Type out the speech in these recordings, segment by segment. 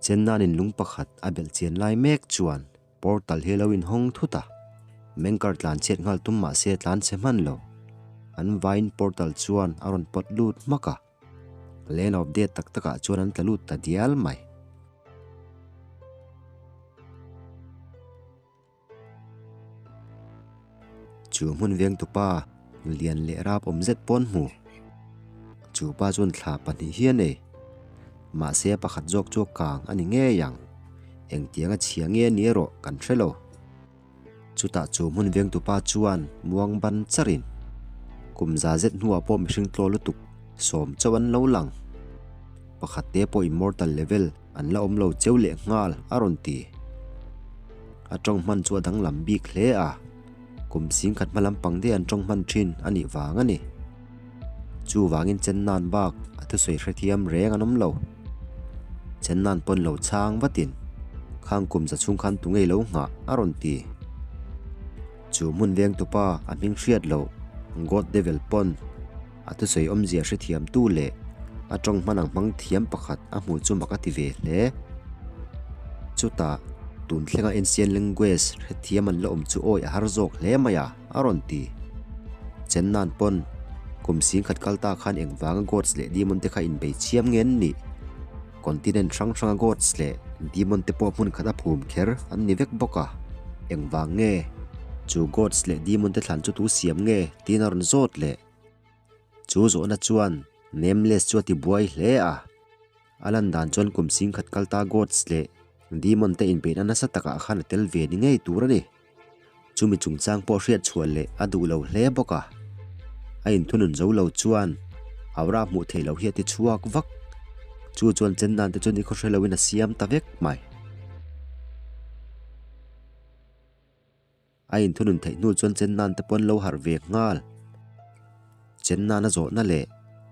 Chennanin lung pakhat a belh chian lai mek chuan portal hi a lo inhawng thut a, Mengkar tlan chhiat nghal tum mah se tlan chhe hman lo. An vaiin portal chuan a rawn pawt lut hmak a, Land of Death tak takah chuan an tla lut ta dial mai. Chu hmun vengtupa lian leh rap awm zet pawn hmu. Chu pa chuan thla pahnih hi a nei. Mahse a pakhat zawk chu a kang a ni ngei ang. Engtiang a chhia nge ni erawh kan hre lo. Chutah chu hmun vengtupa chuan muang ban charin kum za zet hnuah pawh mihring tlaw lutuk sawm chauh an lo lang. Pakhat te pawh immortal level an la awm lo cheu leh nghal a rawn ti. A tawng hman chu a danglam bik hle a, kum singkhat hma lampang daih an tawng hman thin a nih vang a ni. Chuvangin Chennan bak a thusawi hrethiam reng an awm lo. Chennan pawn lo chhang vatin, Khang kum za chhung khan tu ngei lo nghah a rawn ti. Chu hmun vengtupa a hming hriat loh God Devil pawn a thusawi awmzia hrethiamtu leh a tawng hman ang hmang thiam pakhat a hmuh chu mak a ti ve hle. Chutah, tun thlenga ancient language hrethiam an la awm chu awi a har zawk hle mai a, a rawn ti. Chennan pawn, kum singkhat kal ta khan engvanga gods leh demon te kha inbei chiam nge an nih? Continent hrang hranga gods leh demon te pawh hmun khat a phum kher an ni vek bawk a, engvang nge? Chu gods leh demon te thlan chu tu siam nge? tiin a rawn zawt leh. Chu zawhna chuan Nameless chu a ti buai hle a, a lan dan chuan kum singkhat kal ta gods leh demon te inbeihna nasa takah khan a tel ve ni ngei tur a ni. Chumi chungchang pawh hriat chhuah leh a duh lo hle bawk a, a inthunun zo lo chuan aura hmuh theih loh hi a ti chhuak vak. Chu chuan Chennan te chuan i khaw hre loin a siam ta vek mai. A inthunun theih hnu chuan Chennan te pawn lo harh ve nghal. Chennan a zawhna leh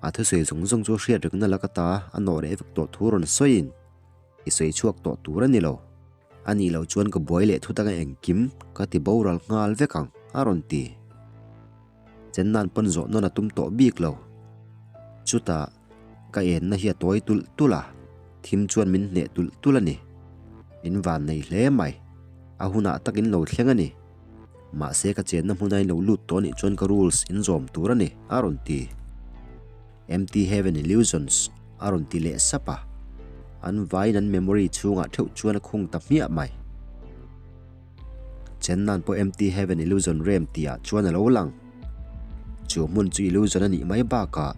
a thusawi zawng zawng chu hriat rengna laka ta a nawh reh vek tawh thu rawn sawiin i sawi chhuak tawh tur a ni lo. A nih loh chuan ka buai leh thut anga engkim ka ti boral nghal vek ang, a rawn ti. Chennan pawn zawh nawn a tum tawh bik lo. Chutah ka enna hi a tawi tulh tulh a, thim chuan min hneh tulh tulh a ni. In van nei hle mai. A hunah tak in lo thleng a ni. Mahse ka chenna hmuna in lo lut tawh anih chuan ka rules in zawm tur a ni, a rawn ti. Empty Heaven Illusions a rawn ti leh sap a, an vaiin an memory chhungah theuh chuan a khung ta hmiah mai. Chennan pawh Empty Heaven Illusion rem tihah chuan a lo lang. Chu hmun chu illusion a nih mai bakah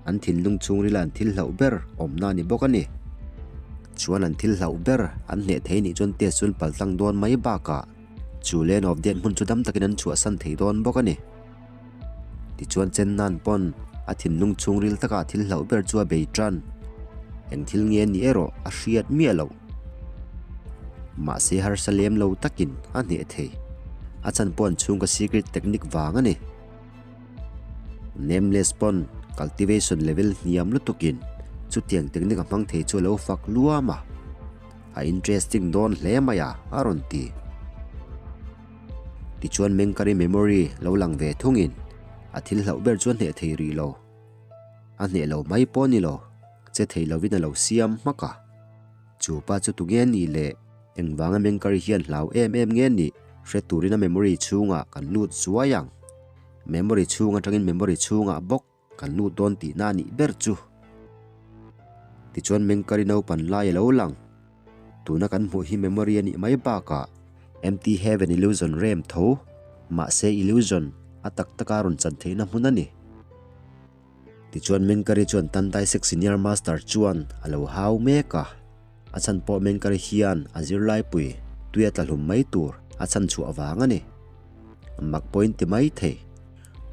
an thinlung chhungrila an thil hlauh ber awmna a ni bawk a ni. Chuan an thil hlauh ber an hneh thei nih chuan test chu an paltlang dawn mai bakah chu Land of Death hmun chu dam takin an chhuahsan thei dawn bawk a ni. Tichuan Chennan pawn a thinlung chhungril takah thil hlauh ber chu a bei tan. Eng thil nge ni erawh a hriat miah loh. Mahse harsa lem lo takin a hneh thei. A chan pawh an chhungkaw secret technique vang a ni. Nameless pawn cultivation level hniam lutukin chutiang technique a hmang thei chu a lo fak luam a. A interesting dawn hle mai a, a rawn ti. Tichuan Mengkari memory lo lang ve thungin a thil hlauh ber chu a hneh thei rih lo. A hneh lo mai pawh ni lo, che thei lovin a lo siam hmak a. Chu pa chu tunge ni le? Engvanga Mengkari hian hlau em em nge nih hre turin a memory chhungah kan lut zuai ang. Memory chhung atangin memory chhungah bawk kan lut dawn tihna a nih ber chu. Tichuan Mengkari naupan lai a lo lang. Tuna kan hmuh hi memory a nih mai bakah Empty Heaven Illusion rem tho, mahse illusion a tak taka rawn chan theihna hmun a ni. Tichuan Mengkari chuan Tandai Sek Senior Master chuan a lo hau mek a, a chhan pawh Mengkari hian a zirlaipui tui a tla hlum mai tur a chhan chhuah vang a ni. Mak pawhin ti mai thei.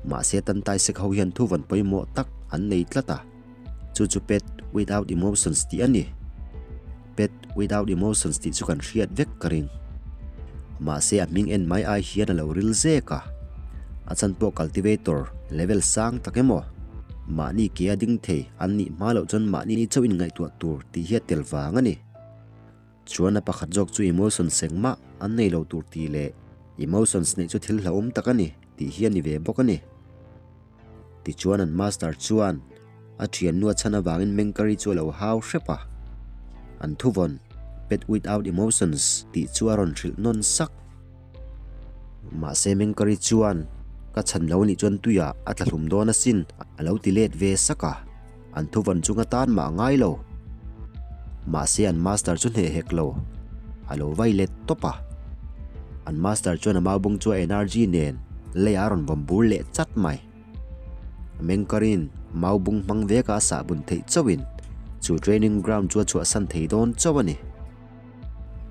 Mahse Tandai Sek ho hian thu vawn pawimawh tak an nei tlat a. Chu chu Pet without emotions tih a ni. Pet without emotions tih chu kan hriat vek ka ring. Mahse a hming en mai ai hian a lo ril zek a. A chan pawh cultivator level sang tak emaw mahni ke a ding thei an nih hma loh chuan mahni chauh in ngaihtuah tur tih hi a tel vang a ni. Chuan a pakhat zawk chu emotions engmah an nei lo tur tih leh emotions neih chu thil hlauhawm tak a ni tih hi a ni ve bawk a ni. Tichuan an master chuan a thiannu a chhan avangin Mengkari chu a lo hau hrep a, an thuvawn. Pet without emotions tih chu a rawn hrilh nawn sak. Mahse Mengkari chuan, Ka chhan lo nih chuan tuiah a tla hlum dawn asin a lo ti let ve sak a, an thuvawn chung atan mah a ngai lo. Mahse an master chu hneh hek lo, a lo vai let tawp a. An master chuan a maubung chu a energy nen leiah a rawn vawm bur leh chat mai. Mengkarin maubung hmang veka a sahbun theih chauhin chu training ground chu a chhuahsan thei dawn chauh a ni.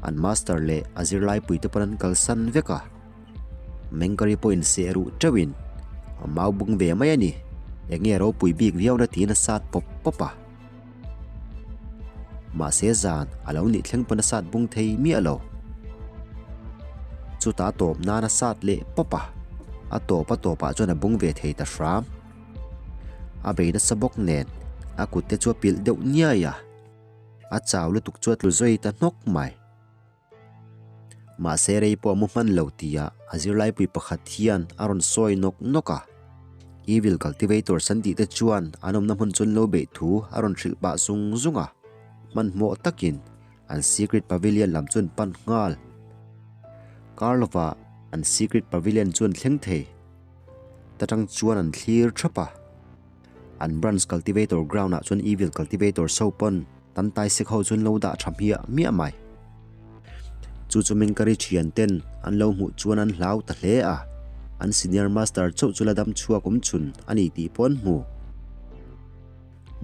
An master leh a zirlaipuite pawn an kalsan vek a, Mengkari pawhin seh ruh teuhin a maubung ve mai a ni. Enge ropui bik viauna tiin a sat pawp pawp a. Mahse zan a lo nih thleng pawn a sat bung thei miah lo. Chutah a tawp nan a sat leh pawp a, a tawp a tawpah chuan a bung ve thei ta hram. A bei nasa bawk nen a kut te chu a pilh deuh niai a, a chau lutuk chu a tlu zui ta hnawk mai. Mahse rei pawh a mu hman lo tia a zirlaipui pakhat hian a rawn sawi nawk nawk a. Evil Cultivators an tih te chuan an awmna hmun chu an lo beih thu a rawn hrilh pah zung zung a. Hmanhmawh takin an Secret Pavilion lam chu an pan nghal. Karlova an Secret Pavilion chu an thleng thei. Ta tang chuan an thlir thap a. An Branch Cultivator ground ah chuan Evil Cultivators ho pawn tan tai sek ho chuan lo dah tha hmiah hmiah mai. Chu chu Mengkari thian ten an lo hmuh chuan an hlau ta hle a, an Senior Master chauh chu la dam chhuak awm chhun a ni tih pawh an hmu.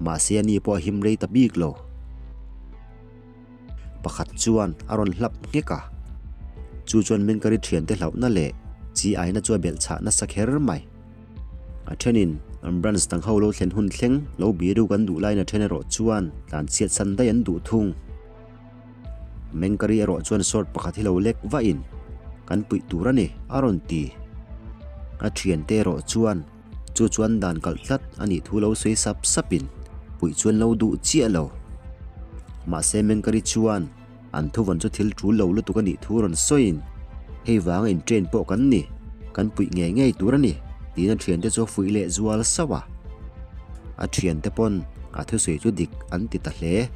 Mahse ani pawh a him rei ta bik lo. Pakhat chuan a rawn hlap nghek a, chu chuan Mengkari thiante hlauhna leh chi aina chu a belh chhah nasa kher mai. A thenin an branch dang ho lo thlen hun thleng lo biru kan duh laiin a then erawh chuan tlan chhiat san daih an duh thung. Mengkari erawh chuan sword pakhat hi lo lek vahin kan puih tur a ni a rawn ti. A thiante erawh chuan chu chuan dan kalh tlat a nih thu lo sawi sap sapin puih chuan lo duh chiah lo. Mahse Mengkari chuan An thuvawn chu thil tul lo lutuk a nih thu rawn sawiin, Hei vanga in train pawh kan ni, kan puih ngei ngei tur a ni, tiin a thiante chu a fuih leh zual sauh a. A thiante pawn a thusawi chu dik an ti ta hle.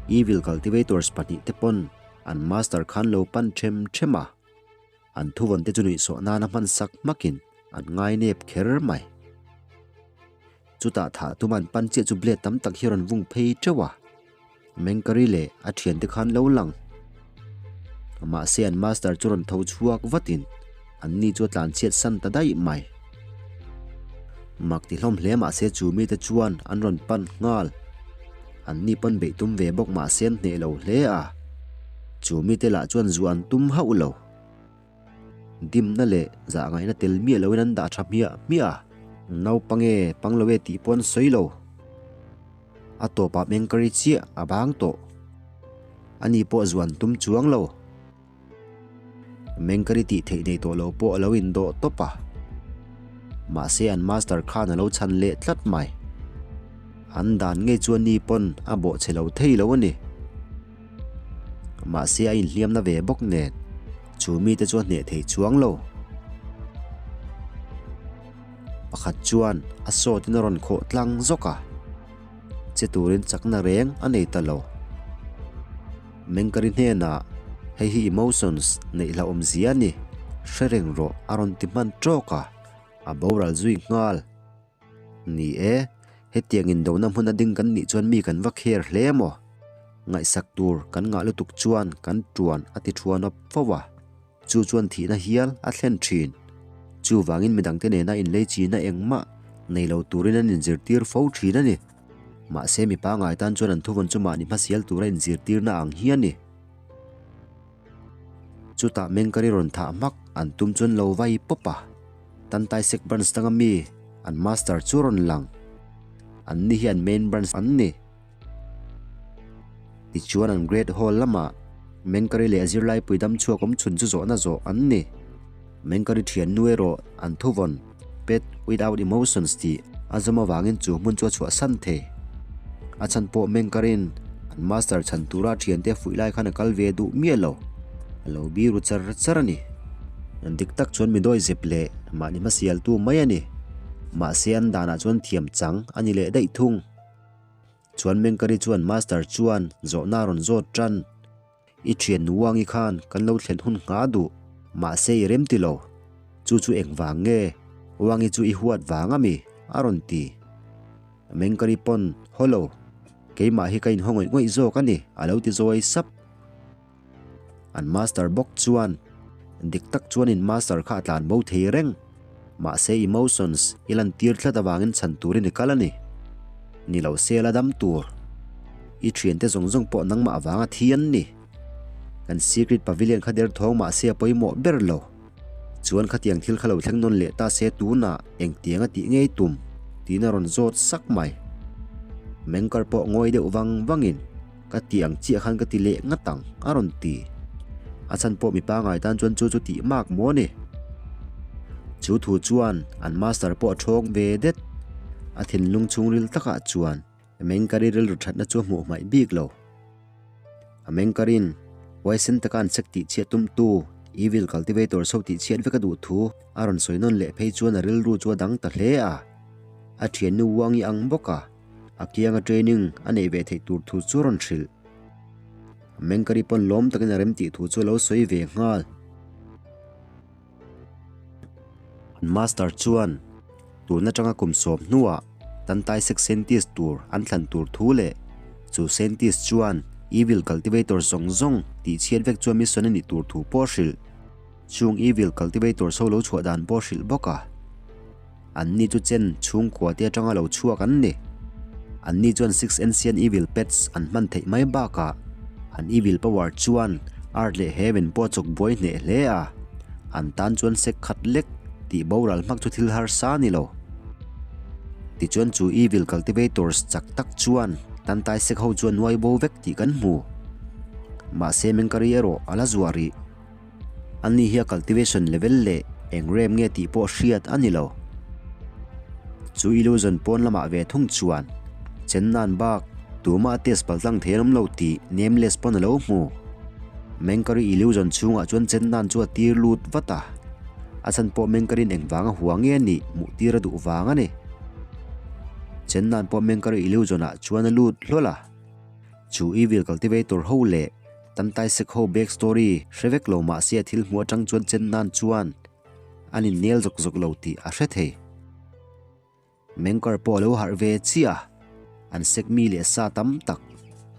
Evil Cultivators pahnihte pawn an master khan lo pan them them a. An thuvawn te chu nuihsawh nana hman sak hmakin an ngai nep kher mai. Chutah thah tum an pan chiah chu blade tam tak hi a rawn vung phei teuh a. Mengkari leh a thiante khan lo lang. Mahse an master chu rawn tho chhuak vatin an ni chu a tlan chhiat san ta daih mai. Mak ti hlawm hle mahse chu mite chuan an rawn pan nghal. An ni pawn beih tum ve bawk mahse an hneh lo hle a. Chu mite lah chuan zuah an tum hauh lo. Dimna leh zah ngaihna tel miah loin an dah tha hmiah hmiah a. Naupang e, pang lo e tih pawh an sawi lo. A tawpah Mengkari chiah a bang tawh. Ani pawh zuan tum chuang lo. Mengkari tih theih nei tawh lo pawh a lo indawh tawp a. Mahse an master khan a lo chhan leh tlat mai. An dan ngei chuan ni pawn a bawh chhe lo thei lo a ni. Mahse a inhliamna ve bawk nen chu mite chu a hneh thei chuang lo. Pakhat chuan a sawtin a rawn khawh tlang zawk a, che turin chakna reng a nei ta lo. Mengkari hnenah, Hei hi emotions neih hlauhawm zia a ni, hre reng rawh a rawn ti hman tawk a, a boral zui nghal. Ni e, hetiang indona hmun a ding kan nih chuan mi kan va kher hle maw? Ngaihsak tur kan ngah lutuk chuan kan tuan a ti thuan awp fo a. Chu chuan thihna hial a thlen thin. Chuvangin midangte nena inlei china engmah nei lo turin an inzirtir fo thin a ni. Mahse mi pangngai tan chuan an thuvawn chu mahni hmasial tura inzirtirna ang hi a ni. Chutah Mengkari rawn thah hmak an tum chuan lo vai pawp a. Tantai Sek Branch danga mi an master chu rawn lang. Anni hi an main branch an ni. Tichuan an Great Hall lamah Mengkari leh a zirlaipui dam chhuak awm chhun chu zawhna zawh an ni. Mengkari thiannu erawh an thuvawn, Pet without emotions tih a zawm avangin chu hmun chu a chhuahsan thei. A chhan pawh Mengkarin an master chhan tura a thiante a fuih lai khan a kal ve duh miah lo. A lo biru char char a ni. Dik tak chuan mi dawi zep leh mahni hmasialtu mai a ni. Mahse an danah chuan thiam chang a ni leh daih thung. Chuan Mengkari chuan Master chuan zawhna a rawn zawt tan. I thian Nuangi khan kan lo thlen hun nghah duh, mahse i rem ti lo. Chu chu engvang nge? Wangi chu i huat vang a mi? a rawn ti. Mengkari pawn, Haw lo, keimah hi ka inhaw ngawih ngawih zawk a ni, a lo ti zawi sap. An master bawk chuan, Dik tak chuan in master kha a tlan bo thei reng. Mahse emotions i lantir tlat avangin chhan turin i kal a ni. Ni lo se la dam tur. I thiante zawng zawng pawh nangmah avanga thi an ni. Kan secret pavilion kha derthawng mahse a pawimawh ber lo. Chuan khatiang thil kha lo thleng nawn leh ta se tunah engtiang a tih ngei tum tiin a rawn zawt sak mai. Mengkar pawh ngawi deuh vang vangin ka tih ang chiah khan ka ti leh ngat ang a rawn ti. A chhan pawh mi pangai tan chuan chu chu tih mak maw ni. Chu thu chuan an master pawh a thawng ve det. A thinlung chhungril takah chuan Mengkari rilru thatna chu a hmuh hmaih bik lo. A mengkarin huaisen taka an sek tih chhiat tumtu Evil Cultivators ho tih chhiat vek a duh thu a rawn sawi nawn leh phei chuan a rilru chu a dang ta hle a. A thiannu Wangi ang bawk a, a kianga training a neih ve theih tur thu chu a rawn hrilh. A mengkari pawn lawm takin a rem tih thu chu a lo sawi ve nghal. An master chuan tun atanga kum sawm hnuah Tantai Sect Scientist tur an thlan tur thu leh chu scientist chuan Evil Cultivator zawng zawng tih chhiat vek chuan mission a nih tur thu pawh a hrilh. Chung Evil Cultivators ho lo chhuah dan pawh a hrilh bawk a. Anni chu chen chhungkua te atanga lo chhuak an ni. Anni chuan Six Ancient Evil Pets an hman theih mai bakah an Evil Power chuan Earth leh Heaven pawh a chawk buai hneh hle a, an tan chuan sek khat lek tih boral hmak chu thil harsa a ni lo. Tichuan chu Evil Cultivators chak tak chuan Tantai sek ho chuan nuai bo vek tih kan hmu. Mahse Mengkari erawh a la zuah rih. Ani hi a cultivation level leh eng rem nge tih pawh hriat a ni lo. Chu illusion pawn lamah ve thung chuan Chennan bak tumah a test paltlang thei an awm lo tih Nameless pawn a lo hmu. Mengkari illusion chhungah chuan Chennan chu a tir lut vat a, a chhan pawh Mengkarin engvanga hua nge nih hmuh tir a duh vang a ni. Chennan pawh Mengkari illusion ah chuan a lut hlawl a, chu evil cultivator ho leh Tantai sek ho back story hre vek lo mahse a thil hmuh atang chuan chen nan chuan an in nel zawk zawk lo tih a hre thei. Mengkar pawh a lo harh ve chiah a, an sek mi leh sa tam tak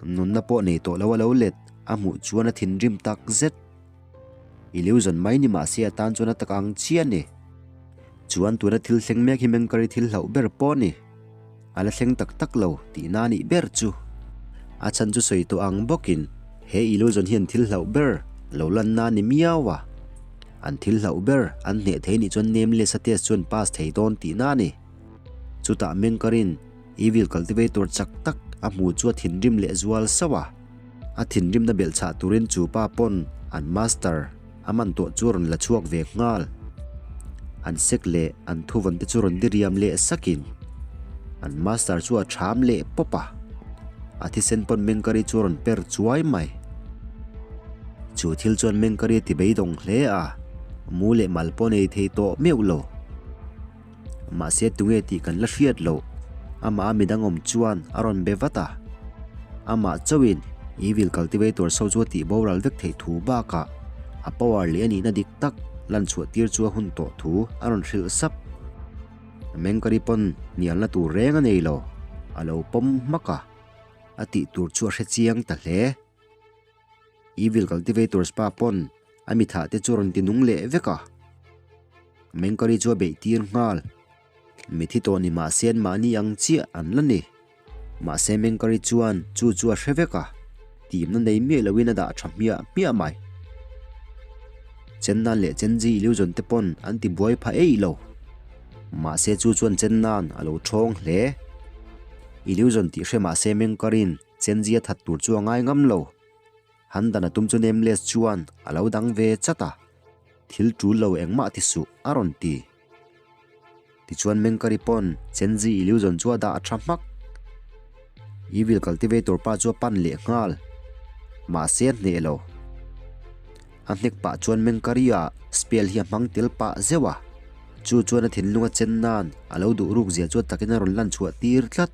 nunna pawh nei tawh lo a lo let a hmuh chuan a thinrim tak zet. Illusion mai ni mahse a tan chuan a tak ang chiah a ni. Chuan tuna thil thleng mek hi Mengkari thil hlauh ber pawh a ni. A la thleng tak tak lo tihna a nih ber chu. A chhan chu sawi tawh ang bawkin he illusion hian thil hlauh ber lo lanna a ni miau a. An thil hlauh ber an hneh thei nih chuan Nameless a test chuan pass thei dawn tihna a ni. Chutah Mengkarin Evil Cultivator chak tak a hmu chu a thinrim leh zual sauh a. A thinrimna belhchhah turin chu pa pawn an master a man tawh chu a rawn la chhuak ve nghal. An sek leh an thuvawn te chu rawn diriam leh sakin an master chu a ṭham leh pawp a. A thisen pawn Mengkari chu a rawn per chuai mai. Chu thil chuan Mengkari a ti beidawng hle a, mu leh mal pawh nei thei tawh meuh lo. Mahse tunge tih kan la hriat loh. Amah a midang awm chuan a rawn be vat a. Amah chauhin Evil Cultivator so chu a tih boral vek theih thu bakah a power leh a nihna dik tak lan chhuah tir chu a hun tawh thu a rawn hrilh sap. Mengkari pawn hnialna tur reng a nei lo, a lo pawm hmak a, a tih tur chu a hre chiang ta hle. Evil Cultivators pa pawn a mi thah te chu a rawn ti nung leh vek a. Mengkari chu a beih tir nghal. Mithi tawh ni mahse an mahni ang chiah an la ni. Mahse Mengkari chuan chu chu a hre vek a, timna nei miah loin a dah tha hmiah hmiah mai. Chennan leh Chenji illusion te pawn an ti buai pha eih lo. Mahse chu chuan Chennan a lo thawng hle. Illusion tih hre mahse Mengkarin Chenji a that tur chu a ngai ngam lo. Han dan a tum chu Nameless chuan a lo dang ve chat a, Thil tul lo engmah ti suh a rawn ti. Tichuan Mengkari pawn Chenji illusion chu a dah a tha hmak. Evil Cultivator pa chu a pan leh nghal. Mahse a hneh lo. A hnek pah chuan Mengkari ah spell hi a hmang tel pah zeuh a. Chu chuan a thinlung a chen nan a lo duh ruk zia chu a takin a rawn lan chhuah tir tlat.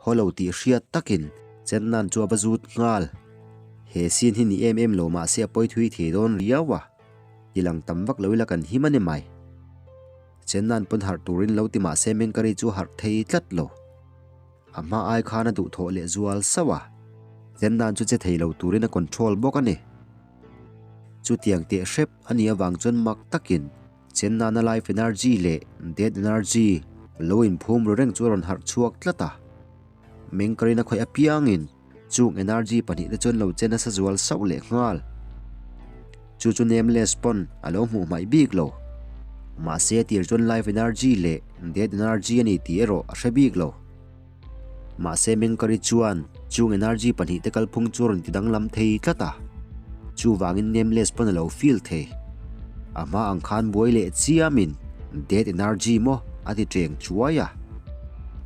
Haw lo tih hriat takin Chennan chu a va zut nghal. He scene hi ni em em lo mahse a pawi thui thei dawn riau a, tilang tam vak lo ila kan him a ni mai. Chennan pawn harh turin lo ti mahse Mengkari chu a harh thei tlat lo. A hma ai khan a duhthawh leh zual sauh a, Chennan chu che thei lo turin a control bawk a ni. Chutiang teh hrep a nih avang chuan mak takin Chennana life energy leh death energy lo inphum ru reng chu a rawn harh chhuak tlat a. Mengkarin a khawih apiangin chung energy pahnihte chuan lo che nasa zual sauh leh nghal. Chu chu Nameless pawn a lo hmuh hmaih bik lo. Mahse a tir chuan life energy leh death energy a ni tih erawh a hre bik lo. Mahse Mengkari chuan chung energy pahnihte kalphung chu a rawn ti danglam thei tlat a, chuvangin Nameless pawn a lo feel thei. A hma ang khan buai leh chiamin Death energy maw a ti teng chuai a.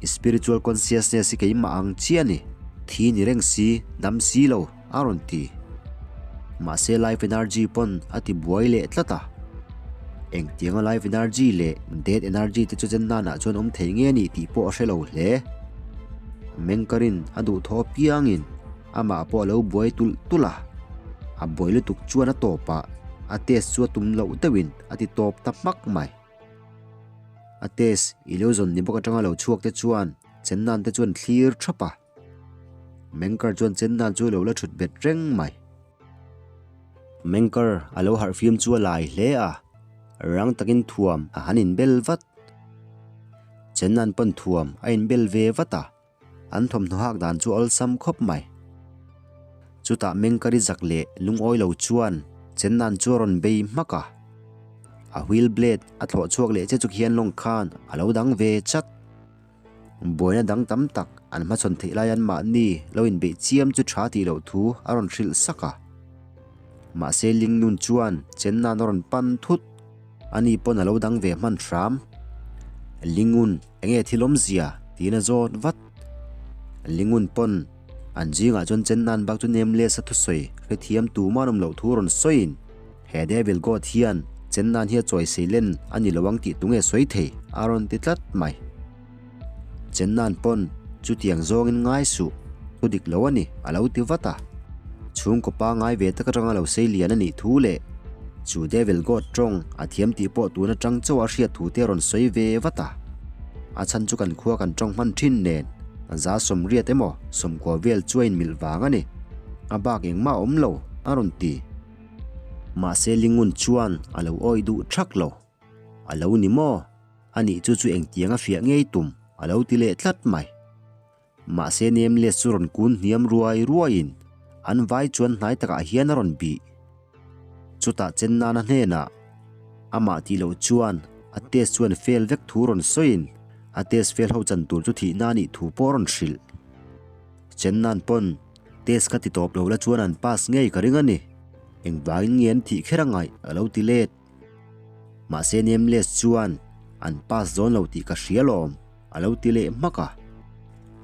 Spiritual consciousness hi keimah ang chiah a ni, thi ni reng si, dam si lo a rawn ti. Mahse life energy pawn a ti buai leh tlat a. Engtianga life energy leh death energy te chu chen nanah chuan awm thei nge ni tih pawh a hre lo hle. Mengkarin a duhthawh apiangin amah pawh a lo buai tulh tulh a. A buai lutuk chuan a tawpah a test chu a tum loh deuhin a ti tawp ta hmak mai. A test illusion ni bawk atanga lo chhuak te chuan chen nan te chuan thlir thap a. Mengkar chuan chen nan chu a lo la thut bet reng mai. Mengkar a lo harh fim chu a lai hle a, rang takin thuam a han inbel vat. Chen nan pawn thuam a inbel ve vat a, an thawmhnaw hak dan chu awlsam khawp mai. Chutah Mengkari zak leh lungawi lo chuan chen nan chu a rawn bei hmak a. A wheel blade a thlawh chhuak leh che chu khian lawng khan a lo dang ve chat. Buaina dang tam tak an hmachhawn theih lai anmahni lo inbeih chiam chu tha tih loh thu a rawn hrilh sak a. Mahse Lingnun chuan chen nan a rawn pan thut. Ani pawn a lo dang ve hman hram. Lingun enge thil awmzia tiin a zawt vat. Lingun pawn an zingah chuan chen nan bak chu Nameless a thusawi hrethiam tuman awm loh thu rawn sawiin he Devil God hian chen nan hi a chawi sei len a ni lo ang tih tunge sawi thei a rawn ti tlat mai. Chen nan pawn chutiang zawngin ngai suh, thu dik lo a ni a lo ti vat a. Chhungkaw pangai ve tak atanga lo sei lian a nih thu leh chu Devil God tawng a thiam tih pawh tun atang chauh a hriat thu te a rawn sawi ve vat a. A chhan chu kan khua kan tawng hman thin nen za sawmriat emaw sawmkua vel chu a inmilh vang a ni. A bak engmah a awm lo a rawn ti. Mahse Lingun chuan a lo awih duh thak lo. A lo ni maw? Anih chu chu engtiang a fiah ngei tum a lo ti leh tlat mai. Mahse Nameless chu rawn kun hniam ruai ruaiin an vai chuan hnai takah hian a rawn bih. Chutah chen nana hnenah amah tih loh chuan a test chuan fail vek thu rawn sawiin a test fail ho chan tur chu thihna anih thu pawh a rawn hrilh. Chen nan pawn test kha ti tawp lo la chuan an pass ngei ka ring a ni. Engvangin nge an thih kher a ngaih a lo ti let. Mahse Nameless chuan an pass dawn lo tih ka hria lawm a lo ti leh hmak a.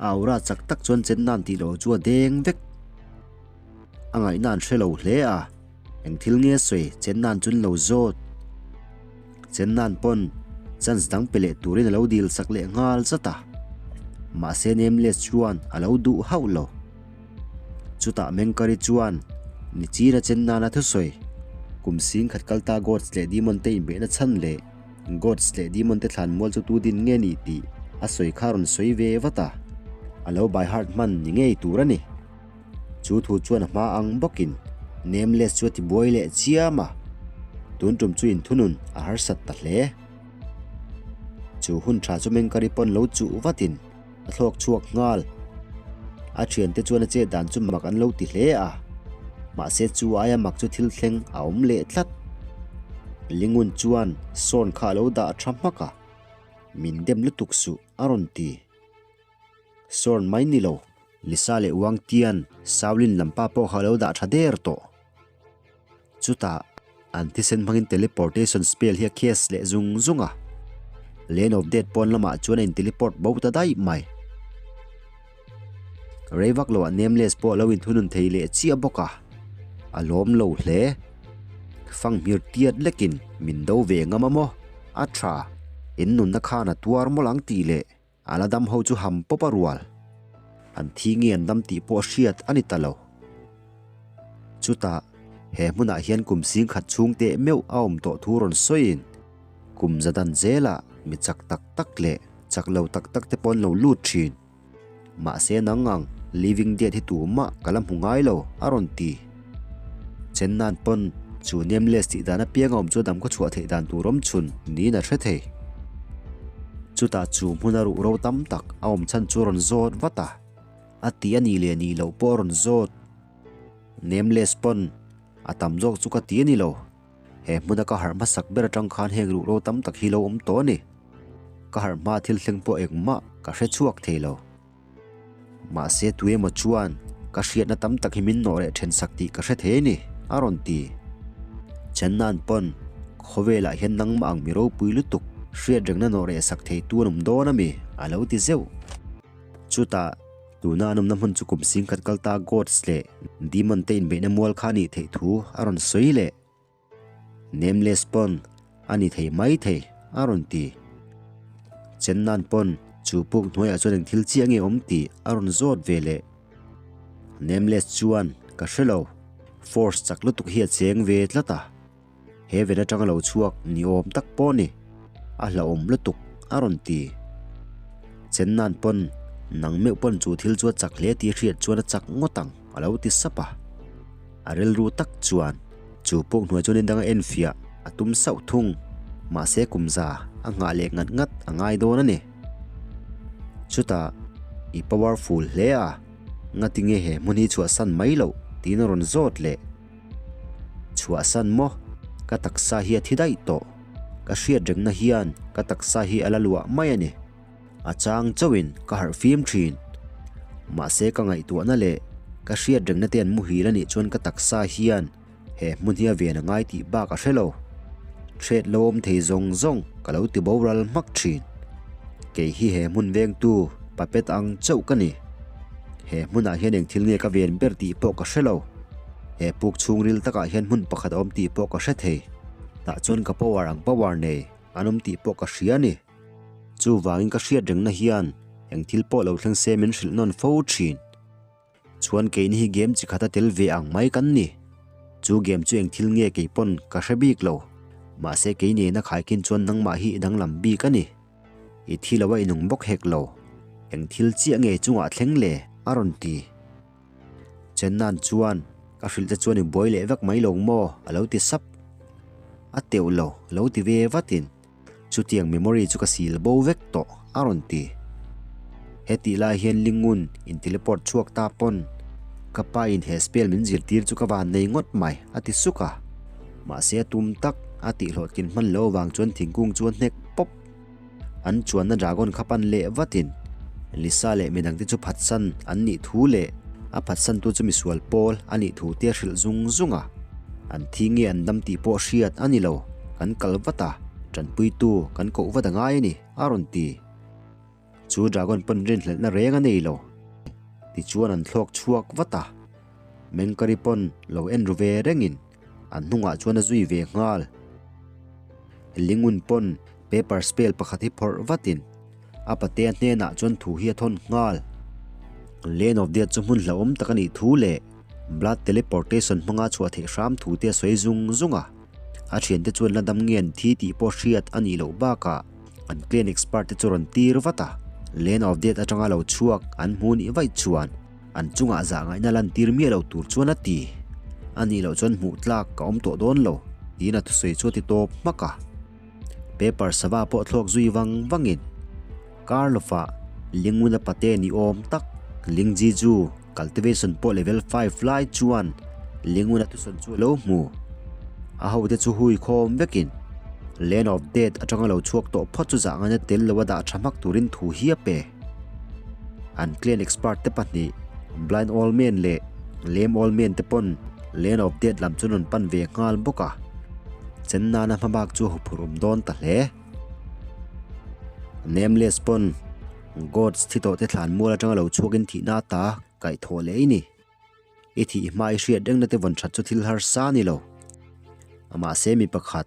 A aura chak tak chuan chen nan tih loh chu a deng vek. A ngaihna an hre lo hle a, eng thil nge sawi chen nan chu an lo zawt. Chen nan pawn chance dang pe leh turin a lo dil sak leh nghal zat a. Mahse Nameless chuan a lo duh hauh lo. Chutah Mengkari chuan Nichina chen nana thusawi, kum sing khat kal ta Gods leh Demon te inbeihna chhan leh Gods leh Demon te thlan mual chu tu din nge ni tih a sawi kha rawn sawi ve vat a, a lo by heart hman ni ngei tur a ni. Chu thu chuan a hma ang bawkin Nameless chu a ti buai leh chiam a, tun tum chu inthunun a harsat ta hle. Chu hun tha chu Mengkari pawn lo chuh vatin, A thlawk chhuak nghal. A thiante chuan a chet dan chu mak an lo ti hle a, mahse chu aia mak chu thil thleng a awm leh tlat. Lingun chuan sawn kha a lo dah tha hmak a, Min dem lutuk suh a rawn ti. Sawn mai ni lo, Lisa leh Wang Tian, Shaolin lampa pawh kha a lo dah tha der tawh. Chutah, an thisen hmangin teleportation spell hi a cast leh zung zung a. Land of Death pawn lamah chuan a in teleport bo ta daih mai. Rei vak loah Nameless pawh a lo inthunun thei leh chiah bawk a, a lawm lo hle. Fanghmir tiat lekin min do ve ngam a maw? A tha, in nunna khan a tuar mawlh ang tih leh a la dam ho chu ham pawp a rual. An thi nge an dam tih pawh hriat a ni ta lo. Chutah, he hmunah hian kum singkhat chhung teh meuh a awm tawh thu rawn sawiin, kum za dan zelah mi chak tak tak leh chak lo tak tak te pawh an lo lut thin. Mahse nang ang living dead hi tumah ka la hmu ngai lo, a rawn ti. Chennan pawn chu nameless tih dan apiang a awm chu dam khaw chhuah theih dan tur awm chhun niin a hre thei. Chutah chu hmuna ruh ro tam tak a awm chhan chu a rawn zawt vat a, a ti a nih leh nih loh pawh a rawn zawt. Nameless pawn a tam zawk chu ka ti a ni lo. He hmuna ka harh hmasak ber atang khan heng ruh ro tam tak hi lo awm tawh a ni. Ka harh hma thil thleng pawh engmah ka hre chhuak thei lo. Mahse tu emaw chuan ka hriatna tam tak hi min nawh reh then sak tih ka hre thei a ni, a rawn ti. Chenna'n pawn, Khawvelah hian nangmah ang mi ropui lutuk hriat rengna nawh reh sak thei tu an awm dawn a mi? a lo ti zeuh. Chutah, tuna an awmna hmun chu kum singkhat kal ta Gods leh Demon te inbeihna mual kha a nih theih thu a rawn sawi leh. Nameless pawn a ni thei mai thei a rawn ti. Chennan pawn chu puk hnuaiah chuan eng thil chiah nge awm tih a rawn zawt ve leh. Nameless chuan ka hre lo, force chak lutuk hi a cheng ve tlat a. Heaven atanga lo chhuak ni awm tak pawh a ni, a hlauhawm lutuk a rawn ti. Chennan pawn nang meuh pawn chu thil chu a chak hle tih hriat chuan a chak ngawt ang a lo ti sap a. A rilru tak chuan chu puk hnuai chuan in danga enfiah a tum sauh thung. Mahse kum za a nghah leh ngat ngat a ngai dawn a ni. Chutah i powerful hle a, ngatinge he hmun hi chhuahsan mai loh tiin a rawn zawt leh. Chhuahsan maw? Ka taksa hi a thi daih tawh. Ka hriat rengna hian ka taksa hi a la luah mai a ni. A chang chauhin ka harh fim thin. Mahse ka ngaihtuahna leh ka hriat rengna te an muhil a nih chuan ka taksa hian he hmun hi a ven a ngai tih bak a hre lo. Threat lo awm thei zawng zawng ka lo ti boral hmak thin. Kei hi he hmun vengtu puppet ang chauh ka ni. He hmunah hian eng thil nge ka ven ber tih pawh ka hre lo. He puk chhungril takah hian hmun pakhat a awm tih pawh ka hre thei. Tah chuan ka power ang power nei an awm tih pawh ka hria a ni. Chuvangin ka hriat rengna hian eng thil pawh lo thleng se min hrilh nawn fo thin. Chuan keini hi game chi khata tel ve ang mai kan ni. Chu game chu eng thil nge kei pawn ka hre bik lo. Mahse kei nena khaikin chuan nangmah hi i danglam bik a ni. I thi lo a i nung bawk hek lo. Eng thil chiah nge chungah thleng le? a rawn ti. Chennan chuan ka hrilh te chuan i buai leh vek mai lo maw? a lo ti sap. A teuh lo, lo ti ve vatin. Chutiang memory chu ka sil bo vek tawh, a rawn ti. Hetih lai hian Lingun in teleport chhuak ta pawn ka pa in he spell min zirtir chu ka van nei ngawt mai, a ti suk a. Mahse a tum tak a tihhlawhtkin hman lo avang chuan thingkung chu a hnek pawp. An chuanna dragon kha pan leh vatin Lisa leh midangte chu phatsan an nih thu leh a phatsantu chu misual pawl a nih thu te a hrilh zung zung a. An thi nge an dam tih pawh hriat a ni lo, kan kal vat a, tanpuitu kan koh vat a ngai a ni, a rawn ti. Chu dragon pawn rinhlelhna reng a nei lo. Tichuan an thlawk chhuak vat a, Mengkari pawn lo en ru ve rengin an hnungah chuan a zui ve nghal. Lingun pawn paper spell pakhat hi phawrh vatin a patea hnenah chuan thu hi a thawn nghal. Land of Death chu hmun hlauhawm tak a nih thu leh blood teleportation hmanga chhuah theih hram thu te a sawi zung zung a. A thiante chuan la dam nge an thi tih pawh hriat a nih loh bakah an clan expert te chu rawn tir vat a. Land of Death atanga lo chhuak an hmu nih vaih chuan an chungah zah ngaihna lantir miah lo tur chuan a ti. A nih loh chuan hmuh tlak ka awm tawh dawn lo tiin a thusawi chu a ti tawp hmak a. Paper sava pawh thlawk zui vang vangin Karlova Linguna pate ni awm tak Lingji chu cultivation pawh level 5 lai chuan Linguna thusawn chu a lo hmu. A hote chu hui khawm vekin Land of Death atanga lo chhuak tawh phawt chu zah ngaina tel lo a dah tha hmak turin thu hi a pe. An clan expert te pahnih Blind Old Man leh Lame Old Man te pawn Land of Death lam chu an rawn pan ve nghal bawk a. Chen nana hmabak chu a huphurh awm dawn ta hle. Nameless pawn Gods thi tawh te thlan mual atanga lo chhuakin thihna ata kaihthawh leh i ni. I thih hma i hriat rengna te vawn that chu thil harsa a ni lo. Mahse mi pakhat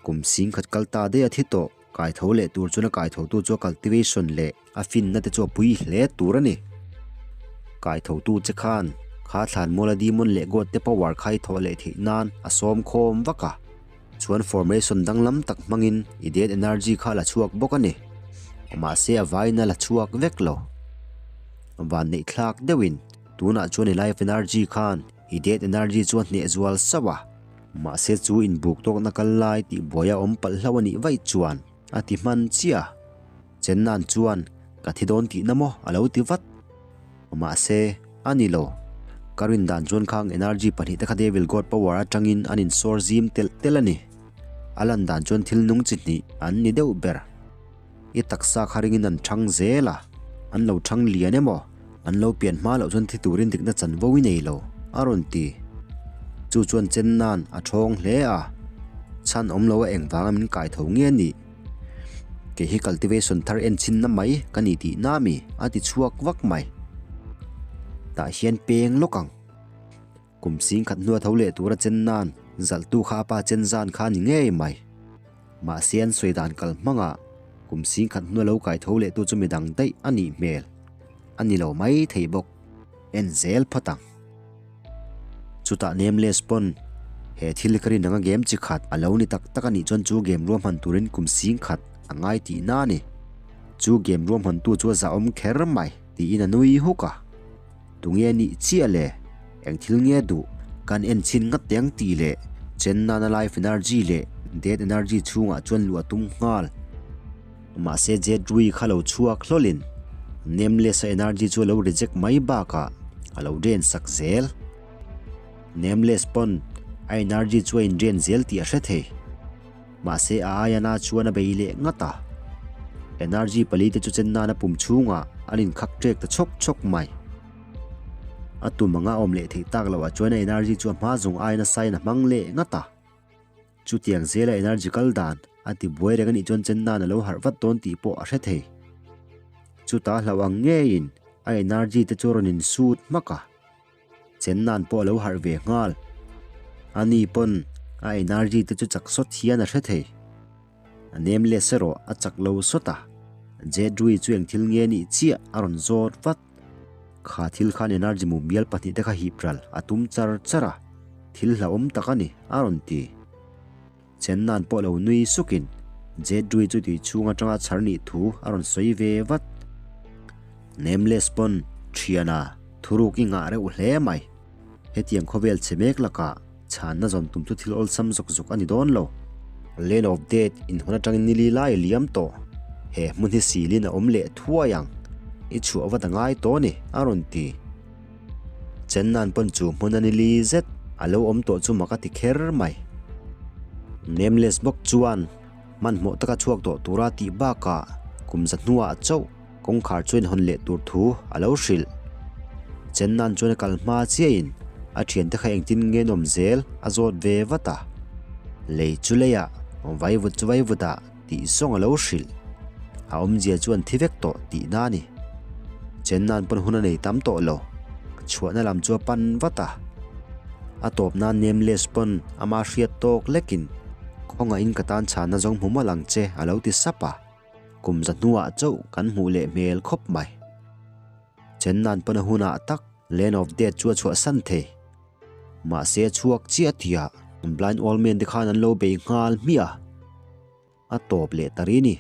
kum sing khat kal ta daih a thi tawh kaitho leh tur chuan a kaithotu chu a cultivation leh a finna te chu a pui hle tur a ni. Kaithotu che khan kha thlanmuala demon leh god te power kha i thawh leh theih nan a sawm khawm vak a. Chuan formation danglam tak hmangin i dead energy kha a la chhuak bawk a ni. Mahse a vaiin a la chhuak vek lo. Vanneih thlak deuhin tunah chuan i life energy khan i dead energy chu a hneh zual sauh a. Mahse chu inbuk tawkna kal lai tih buai a awm palh hlauh a nih vaih chuan a ti hman chiah a. Chenna'n chuan ka thi dawn tihna maw a lo ti vat. Mahse, a ni lo. Ka rin dan chuan khang energy pahnihte kha Devil God Power atangin an insawr zim telh telh a ni. A lan dan chuan thil nung chi hnih an ni deuh ber. I taksa kha ringin an thang zel a, an lo thang lian emaw, an lo pian hma loh chuan thi turin dikna chanvo i nei lo, a rawn ti. Chu chuan Chenna'n a thawng hle a, chhan awm lo a engvanga min kai tho nge nih? Kei hi cultivation thar en chhinna mai ka ni tih na mi a ti chhuak vak mai. Tah hian peng lawk ang. Kum sing khat hnua tho leh tura chen nan zalhtu kha a pa chen zan kha a ni ngei mai. Mahse an sawi dan kal hmangah kum sing khat hnua lo kai tho leh tu chu midang daih a nih hmel. A ni lo mai thei bawk. En zel phawt ang. Chutah Nameless pawn he thil ka rin anga game chi khat a lo ni tak tak a nih chuan chu game ruahman turin kum sing khat a ngai tihna a ni. Chu game ruahmantu chu a zahawm kher mai tiin a nui huk a. Tunge nih chiah le? Eng thil nge duh? Kan en chhin ngat teng tih leh chen nana life energy leh death energy chhungah chuan luh a tum nghal. Mahse Jedrui kha lo chhuak hlawlin Nameless-a energy chu a lo reject mai bakah a lo drain sak zel. Nameless pawn a energy chu a in drain zel tih a hre thei. Mahse a aia na chuan a bei leh ngat a. Energy pali te chu chen nana pum chhungah an inkhak ṭek ta chhawk chhawk mai. A tum anga awm leh theih tak loh ah chuan a energy chu a hma zawng aiin a sign a hmang leh ngat a. Chutiang zela energy kal dan a ti buai reng a nih chuan chen nan a lo harh vat dawn tih pawh a hre thei. Chutah hlauh ang ngeiin a energy te chu a rawn insut hmak a, chen nan pawh a lo harh ve nghal. Ani pawn a energy te chu chak sawt hian a hre thei. A nameless erawh a chak lo sawt a, Jedrui chu eng thil nge nih chiah a rawn zawt vat. Kha thil khan energy mumial pahnihte kha hip ral a tum char char a, thil hlauhawm tak a ni, a rawn ti. Chenna'n pawh lo nui sukin Jedrui chu tui chhung atanga chhar nih thu a rawn sawi ve vat. Nameless pawn thiana thuruk i ngah reuh hle mai. Hetiang khawvel chhe mek lakah chhanna zawn tum chu thil awlsam zawk zawk a ni dawn lo. Land of Death inhawn atangin nili lai a liam tawh. He hmun hi silin a awm leh thuai ang. I chhuah vat a ngai tawh a ni, a rawn ti. Chenna'n pawn chu hmun a nili zet a lo awm tawh chu mak a ti kher mai. Nameless bawk chuan hmanhmawh taka chhuak tawh tura tih bakah kum za hnuah chauh Kawngkhar chuan hawn leh tur thu a lo hrilh. Chenna'n chuan a kal hma chiahin a thiante kha engtin nge an awm zel a zawt ve vat a. Lei chu leiah, vaivut chu vaivutah tih zawng a lo hrilh. A awmzia chu an thi vek tawh tihna a ni. Chenna'n pawn hun a nei tam tawh lo. Chhuahna lam chu a pan vat a. A tawp nan Nameless pawn ama hriat tawk lekin khawngahin ka tan chhanna zawng hmu mawlh ang che a lo ti sap a. Kum za hnuah chauh kan hmuh leh hmel khawp mai. Chenna'n pawn a hunah tak Land of Death chu a chhuahsan thei. Mahse a chhuak chiah tihah Blind Old Man te khan an lo bei nghal hmiah a. A tawp leh ta ri ni.